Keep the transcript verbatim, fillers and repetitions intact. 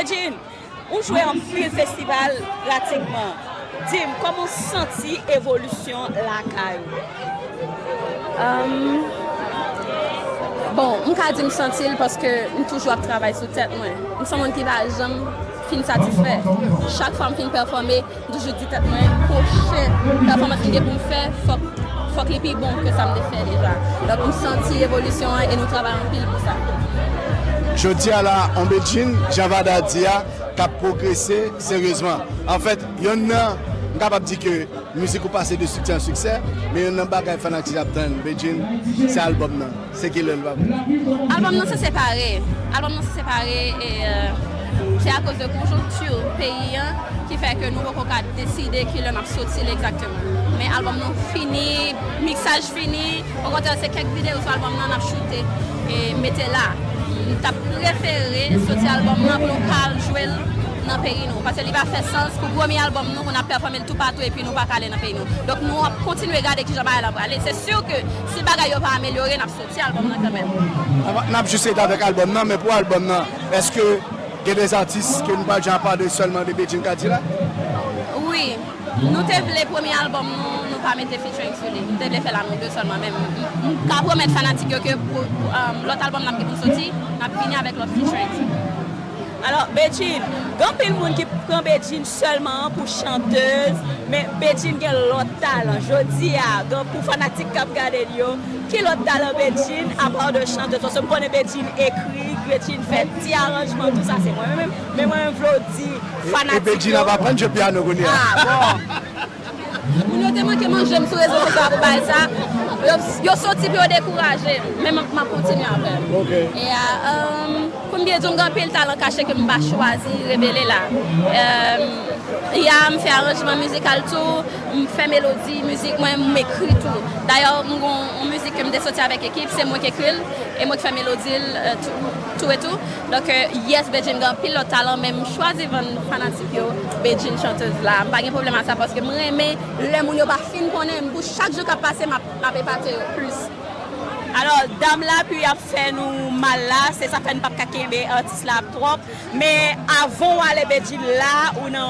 Bedjine, ou jwe anpil festival pratikman. Di m, kòman w santi evolisyon lakay ou? Um, bon, m ka di m santi l paske m toujou ap travay sou tèt mwen. M se yon moun ki pa janm fin satisfè. Chak fwa m fin pèfòme, m toujou di tèt mwen, pwochen pèfòmans m gen pou m fè, fòk, fòk li pi bon ke sa m te fè deja. Donk, m santi evolisyon an e nou travay anpil pou sa. Jodi a la, on Bedjine, jan Vada di a, k ap pwogrese seryezman. Anfèt, yonn nan, m kapab di ke mizik ou pase de siksè an siksè, men yonn nan bagay fanatik ap tann, Bedjine, se albòm nan. Se kilè l va vini? Albòm nan se separe. Albòm nan se separe e euh, se akoz de konjonkti peyi an ki fè ke nou poko ka deside kilè n ap soti l egzakteman. Men albòm nan fini, miksaj fini, okontrè se kèk videyo sou albòm nan n ap choute e mete la. M t ap prefere soti albòm nan pou nou ka al jwe l nan peyi nou. Paske li pa fè sans pou premye albòm nou pou n ap pèfòme l toupatou epi nou pa ka ale nan peyi nou. Donk nou ap kontinye gade kijan bagay la prale. Se si ke si bagay yo pa amelyore, n ap soti albòm nan kanmenm. N ap jis rete avèk albòm nan, men pou albòm nan, èske gen de atis ke nou pral jan pale sèlman de Bedjine Kadilak? Wi. Nou te vle premye albòm nou, nou pa mete featuring sou li. Nou te vle fè l a nou de sèlman, men m- m- m ka pwomèt fanatik yo ke pou, pou, um, lòt albòm n ap gen pou soti, n ap vini avèk lòt featuring. Alò, Bedjine, gen anpil moun ki pran Bedjine sèlman pou chantèz, men Bedjine gen lòt talan. Jodi a, gen pou fanatik k ap gade l yo, ki lòt talan Bedjine, apa de chantèz? Paske m konnen Bedjine ekri, Bedjine fè ti aranjman, tou sa se mwen menm. Men mwen menm vle w di fanatik yo. E Bedjine ap aprann jwe pyano kounye a. Ah, bon. Moun yo te manke manje m sou rezo sosyo a pou bagay sa. Yo, yo soti pou yo dekouraje m, men m ap kontinye avè l. E a, um, pou m byen di w, m gen anpil talan kache ke m pa chwazi revele la. Um, ya, m fè aranjman mizikal tou, m fè melodi mizik mwen, m ekri tou. Dayè, m gon yon mizik ke m te soti avèk ekip, se mwen ki ekri l, e mwen ki fè melodi l, euh, tou, tou e tou. Donk, euh, yes, Bedjine gen anpil lòt talan, men m chwazi vann fanatik yo Bedjine chantèz la. M pa gen pwoblèm a sa paske m renmen lè moun yo pa fin konnen m. Pou chak jou k ap pase, m ap, m ap epate yo plis. Alò, dam la pi ap fè nou mal la, se sa fè n p ap ka kenbe atis la ap twòp. Men avan w ale Bedjine la, ou nan